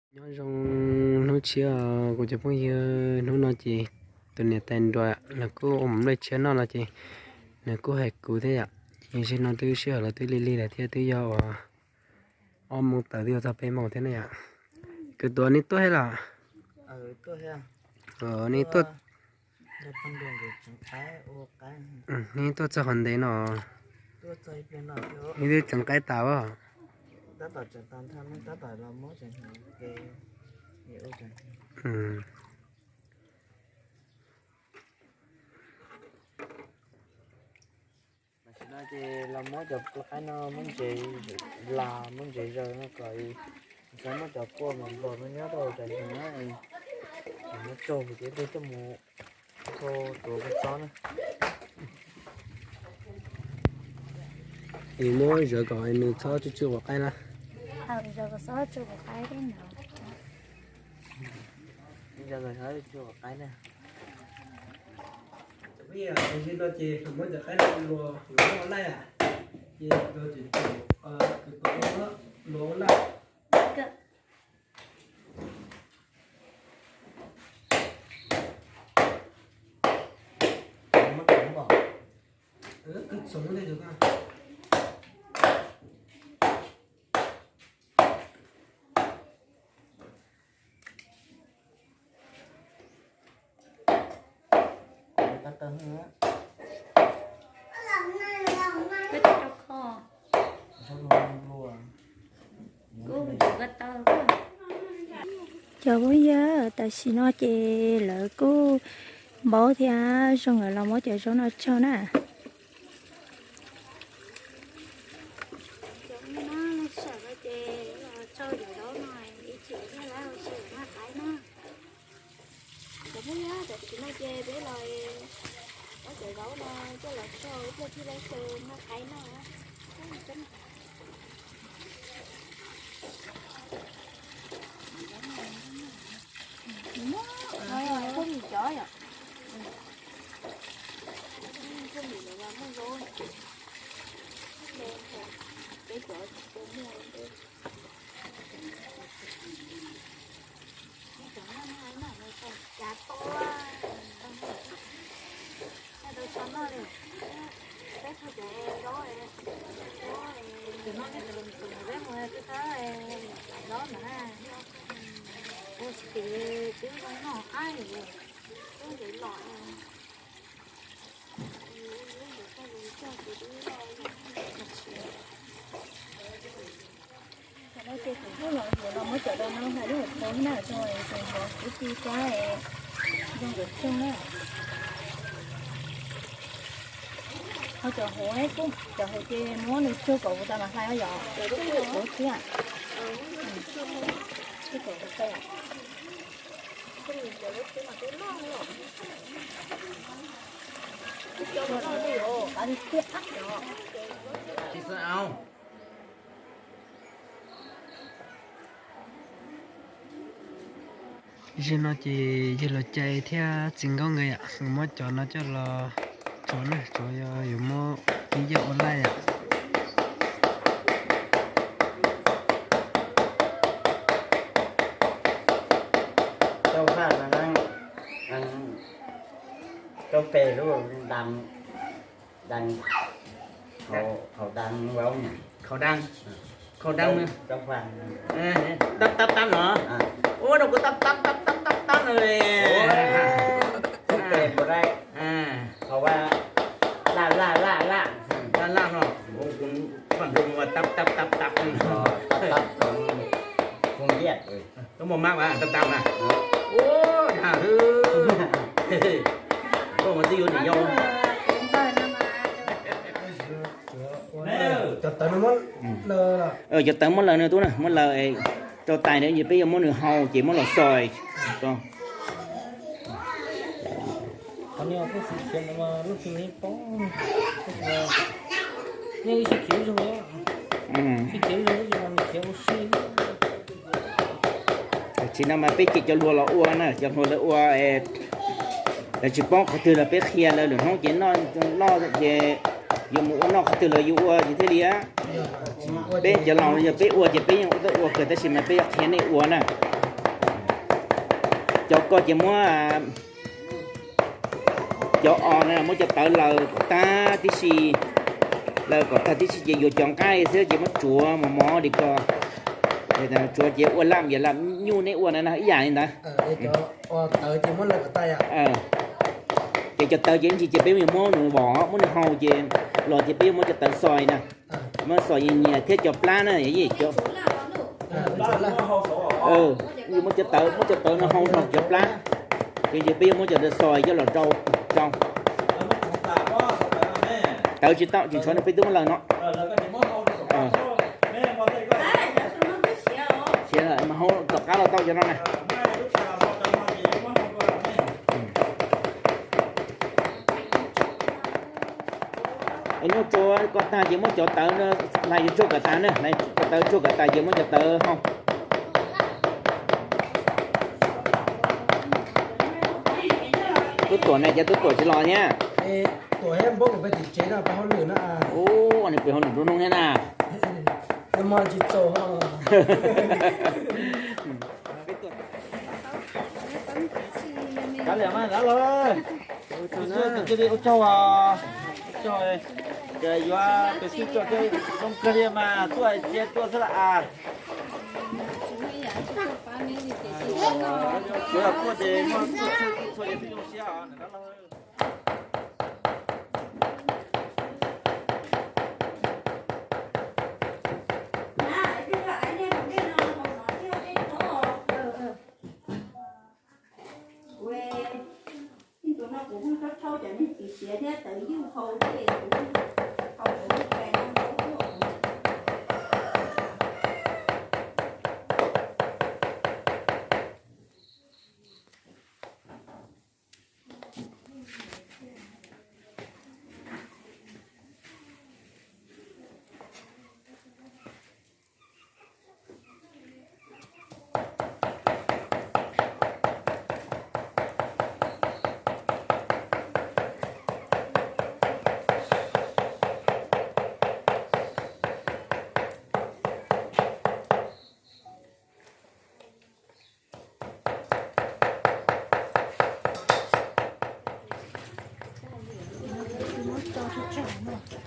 Nyob zoo hnub tshiab kuv cov phooj ywg, hnub no ces tus niam tais nruas nws kuj ua mov nplej tshiab noj no ces nws kuj hais kuv thiab yom. Ces zaum no twb sij hawm los twb lig lig lawm thiab, twb yog uas ob moos tawm twb yuav txog peb moos thiab ne yom. Kwv Tuam, nej tuaj thiab los? Nej tuaj, nej tuaj txog qhov ntev no, nej twb tseem qaib tas as. Tam sim no ces los muab cov pua qaib no muab ntsev, las muab ntsev zaws no kom txhob muab cov pua nplos nplos no nyob rau cov ntsev na. Muab tsau ces peb coj mus rau tuav kua txob na. Es muab zawv kom nws txhob tsw tsw quav qaib na. Zaum no ces muab cov qaib no luas yuav ua laij, ces Kwv Tuam, Kwv Tuam luas ua laij. Cov phooj ywg, tam sim no ces lawv kuj npaub thiab zoo nkawd los muab cov zaub no tsau na. Cov phooj ywg, tam sim no ces peb los muab cov zaub no coj los tsau ib pliag thiaj li xaws noj qaib noj. Phooj ywg cov yom, peb cov tsis tau muaj. Tam no ces kuv kuj los yuav los muab cov rau no hais lub hauv paus na, rau es tus hauv kwv tij sab zoo nkawd tsau na. Ho cov hauv, cov hauv ces muab nws tsau kom huv tas mas hlais yom. Hauv thiab, tsau kom huv tas. Zaum no ces yawg Los Cai thiab txiv Nkauj nkawd yom, nkawd muab cov no coj los tsuav na, tsuav yuav muab ib yam ua laij yom. Cau phaj no, cau pes lub dam, dam, khaus dam, khaus dam, khaus dam, tab tab tab no. Ua rau kuv tab tab tab tab tab tab no li. Cau pes npaum li, hauv laj laj laj laj, laj laj no. Kuv pheej ua tab tab tab tab, tab tab, koj muaj mab mas tab tab na. Ua, koj mas twb yuav niam yau. Cov tawv muab lawm no tub na, muab lawm rau tais ntawd ces peb yuav muab nws hau ces muab los xo. Tam sim no mas peb ces cov hluas los ua na, cov hluas lawv ua, lawv tsis paub qhov twg los peb qhia lawv, lwm hnub ces noj loj ces yuav mus ua noj qhov twg los yuav ua ces thiaj li. Peb cov laus yog peb ua ces peb yeej ua tau ua kawg, tab sis mas peb yuav qhia nej ua na. Cov ko ces muab, cov os na muab cov tawv laws kom tag tib si, laws kom tag tib si ces yuav cov nqaij xwb ces muab tsuav mos mos li ko. Tsuav ces ua laj yam laj nyuj neb ua na ib yam li ntawd. Ces cov tawv ces ib ntsis ces peb yuav muab nws vom muab nws hau ces los ces peb yuav muab cov tawv xoi na, muab xoi nyias nyias thiab cov plab na, yuav muab cov tawv, muab cov tawv no hau rau cov plab, ces peb yuav muab cov tawv xoi coj los rau, rau. Tawv tsis tau tsis tshuav no peb twb muab laws no. Siav lawm mas hau tom qab los tau cov no na. Es nyuj tsuag ko tag ces muab cov tawv hlais tsuag kom tas na, hlais cov tawv tsuag kom tas ces muab cov tawv hau. Tub Tuam ne, cov Tub Tuam tsis los thiab. Ua nws pem hauj lwm nruab hnub thiab na. Kav liam mas dab laug, ua tsaug, ua tsaug, ces yuav pes xwb tso, zoo kawg li mas tuaj cia tuaj xwb las as. Kuv yog tuaj ces muaj txhua txhua ces twb zoo siab os dab laug. Tus no kuv hu rau rau cov niag txiv siav thiab tawv yuj hau thiab es kuv hau kuv lub pes no rau.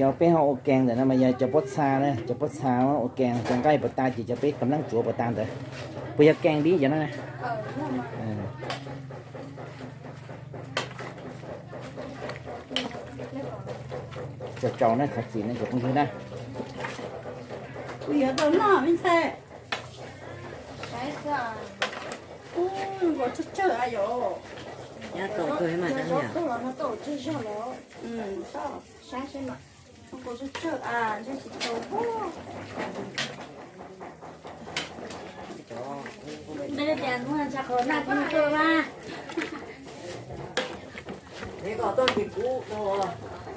Cov peb ho ua kees ntawm no mas yog cov pob txha na, cov pob txha ua kees, cov nqaij puas tas ces cov peb kam leej tsuav puas tas ntawd. Puas yog kees li cov no? Tsaus tsaus na, thov txim na cov phooj ywg na. Kuv yuav tau noj me ntxhais. Ub, nkaus tsawg tsawg a yom. Nyob tau kawg mas dab liam. Tau tsawg zog los. Saib seb mas nkaus tsawg tsawg a, ntshe tsis tau. Npeb tias ntshai qhov naj kuv tuaj mas.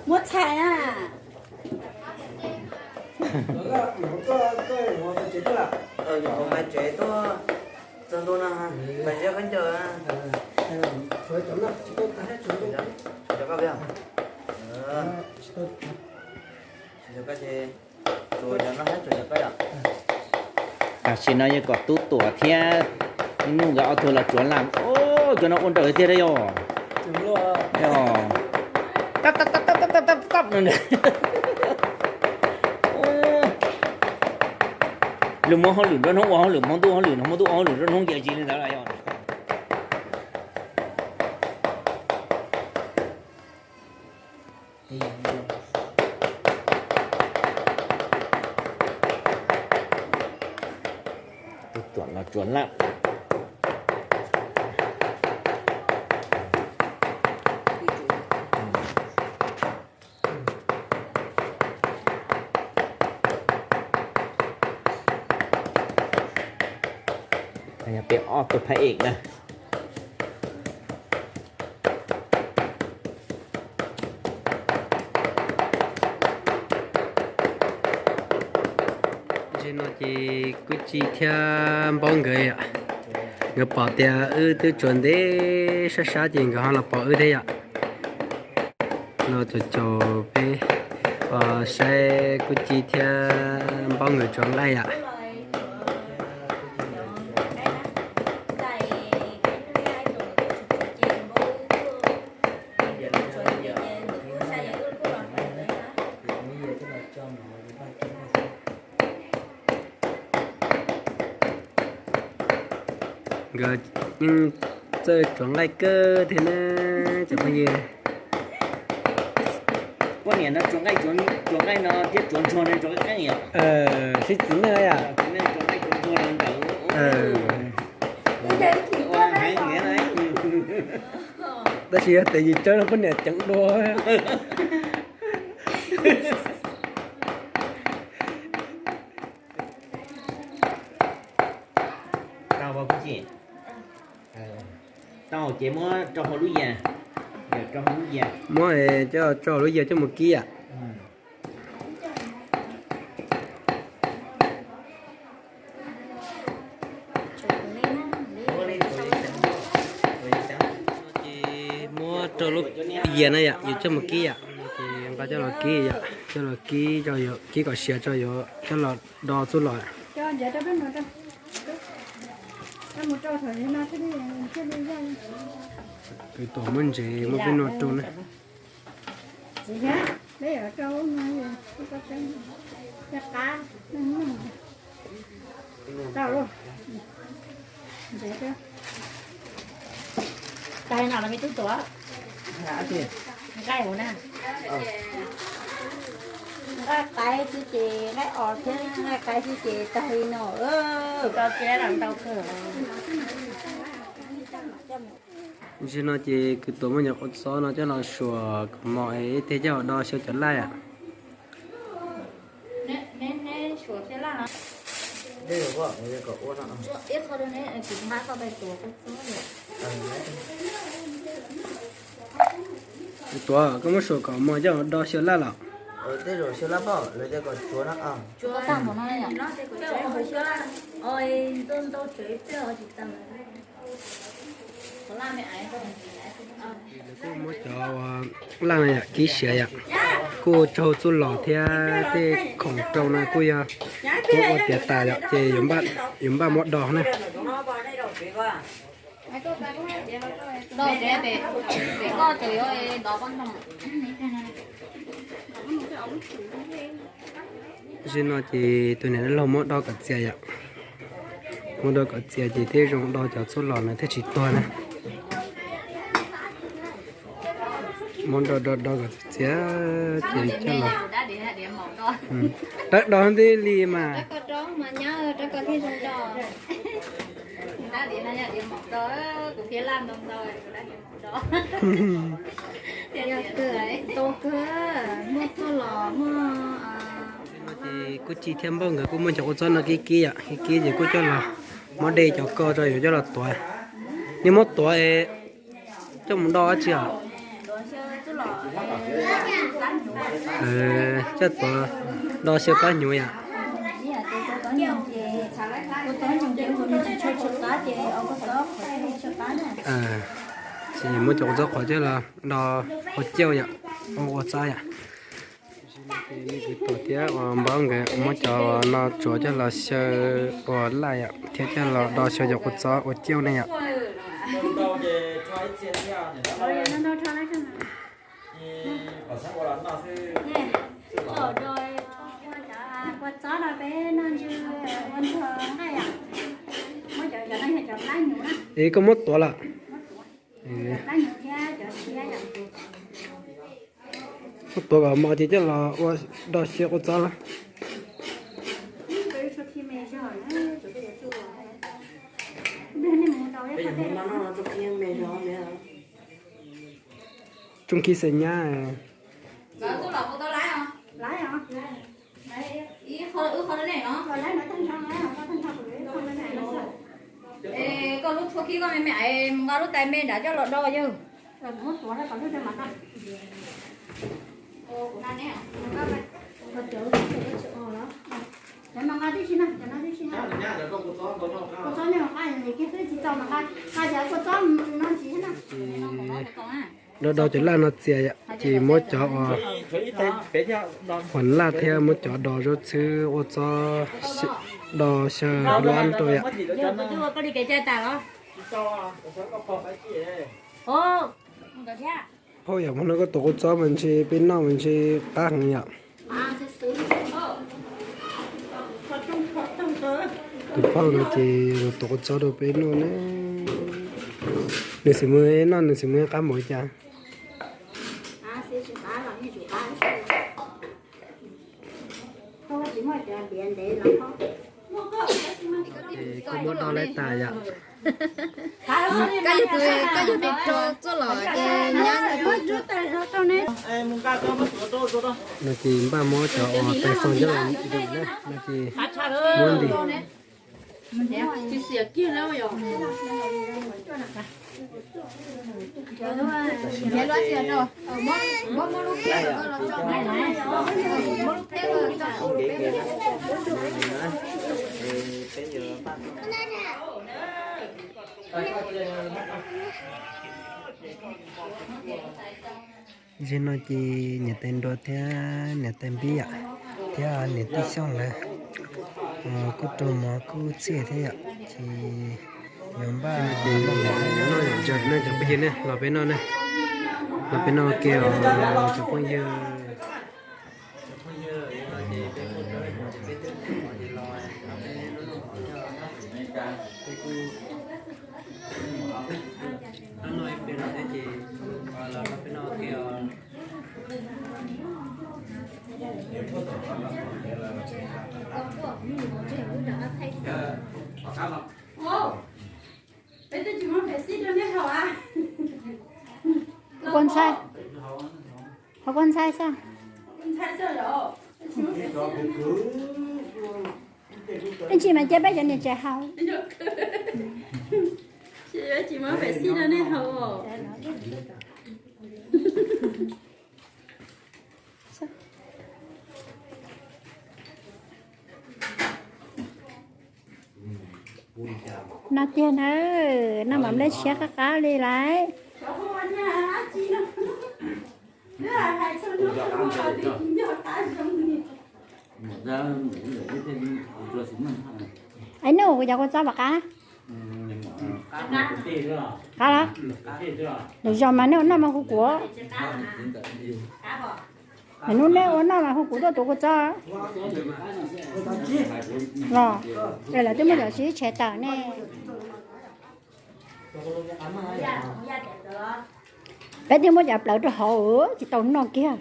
Muab txhais na. Tsev tuaj, txog ntua no, mas ziab khaub ncaws. Tam sim no yog kom Tub Tuam thiab Nuj nkawd ob tug los tsuav laj. Cov no ua nrawm tiag tiag yog. Tab tab tab tab tab tab tab no. Lug muab hauj lwm nruab hnub ua hauj lwm, hmo ntuj hauj lwm, hmo ntuj ua hauj lwm nruab hnub ces tsis li ntawd lawm yog. Tub Tuam los tsuav laj. Yog peb ob tug phab eem na. Ntawm no ces Kub Ci thiab Npaub nkawd yom, nkawd pom tias wb twb tsuas ntev sab sab ces nkawd ho los pom wb thiab yom. Los caum caum peb saib Kub Ci thiab Npaub nkawd tsuav nqaij yom. Nkawd yeej txawj tsuav nqaij kawg thiab na cov phooj ywg. Poj niam no tsuav nqaij, tsuav nqaij no thiab tsuav ntsuag no tsuav qeeb yom. Sib txiv neej yom. Tab sis yog tias yim tsawb no poj niam ceev dua. Tau ces muab rau hauv lub yias, muab coj rau hauv lub yias coj mus kib yom. Ces muab rau lub yias na yom, yuav coj mus kib yom. Ces nqa coj los kib yom, coj los kib, kib kom siav tso yuav coj los do txuj lom. Kwv Tuam muab ntsev muab peb no rau na. Nqaij qaib xwb ces, nqaij os thiab nqaij qaib xwb ces tag li no. Ntau kawg. Tam sim no ces Kwv Tuam muab cov kua txob no coj los suam kom mos es thiaj coj los do xyaw cov laj yom. Kwv Tuam, koj muab suam kom mos coj los do xyaw laj los? Lawv kuj muab cov laj no yom kib siav yom, kuj tsaug txuj lom thiab tej khoom rau no kuj yog kuj ua tiav tas yom, ces yuav npaj muab do na. Tam sim no ces tus niam dab laug muab do kom txias yom, muab do kom txias ces thiaj zoo do cov txuj lom na thiaj tsis tuag na. Muab do do do kom txias ces coj los. Dawb do ntij li mas. Ces kuj Ci thiab Npauj nkawd kuj muab cov kua txob no kib kib yom, kib kib ces kuj coj los muab de cov ko rau yuav coj los tuav. Nej muab tuav coj mus do dab tsi os? Coj tuav do xyaw plab hnyuv yom. Ces muab cov kua txob qhuav coj los do ua ciauj yom, ua ua txob yom. Kwv Tuam thiab uas Npauj nkawd muab cov no tsuav coj los xyaw ua laj yom, thiab coj los do xyaw cov kua txob ua ciauj ne yom. Es koj muab tuav lawm? Muab tuav kom mos ces coj los ua do xyaw kua txob lawm. Tsooj khib xeem nyab. Koj lub tshua khib koj me me es nqa lub tais me nram coj los do yawg. Do do cov laj no txias yom, ces muab cov uas huam laj thiab muab cov do zaub txhwb ua txob do xyaw lab rau yom. Phauj yom, muab no koj tuav kua txob mas ntshe peb noj mas ntshe qab heev yom. Tus phauj no ces tuav kua txob rau peb noj ne. Nws xim mus noj, nws xim mus qab mus cas. Koj muab do laib tas yom. Koj yog tus, koj yog tus rau txoj los ces nyab yog tus rau. No ces npaj muab cov uas tais xoo coj los ntim na, no ces muab ntim. Zaum no ces niam tais nruas thiab niam tais npib yom, thiab niam tij Xyooj lawv kuj rau mov kuj txiaj thiab yom, ces yuav npaj noj yom, cov phooj ywg ne, los peb noj ne, los peb noj ua ke os cov phooj ywg. Koj ntshai, ho koj ntshai xwb. Ib ntsis mas cia peb cov niam tsev haus. No tiag na, noj mov nplej tshiab qab qab li lauj. Ai nug kuv cov kua txob puas qab? Qab los? Lwm zaus mas nej ua noj mas hu kuv. Lwm hnub nej ua noj mas hu kuv tuaj tuav kua txob los. Es lawv twb muaj cov siv tshev tawm ne. Peb twb muab cov plawv rau hauv tsis tau noj kiag.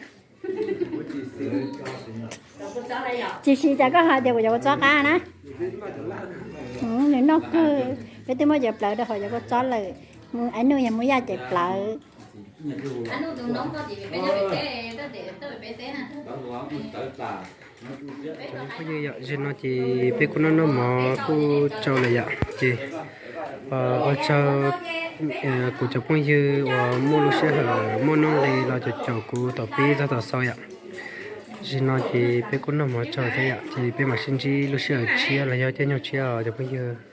Tiam sis cas koj hais tias kuv cov kua txob qab na? Nws noj kawg. Peb twb muab cov plawv rau hauv cov kua txob lawm. Ai nug yog muab yaj ces plawv. Phooj ywg yom, zaum no ces peb kuj noj noj mov kuj tsau lawm yom, ces ua tsaug kuv cov phooj ywg uas muaj lub sij hawm muaj nuj nqis los caum caum kuv thaum pib txog thaum xaus yom. Zaum no ces peb kuj noj mov tsau thiab yom, ces peb mam sib ntsib lub sij hawm tshiab los yog caij nyoog tshiab os cov phooj ywg.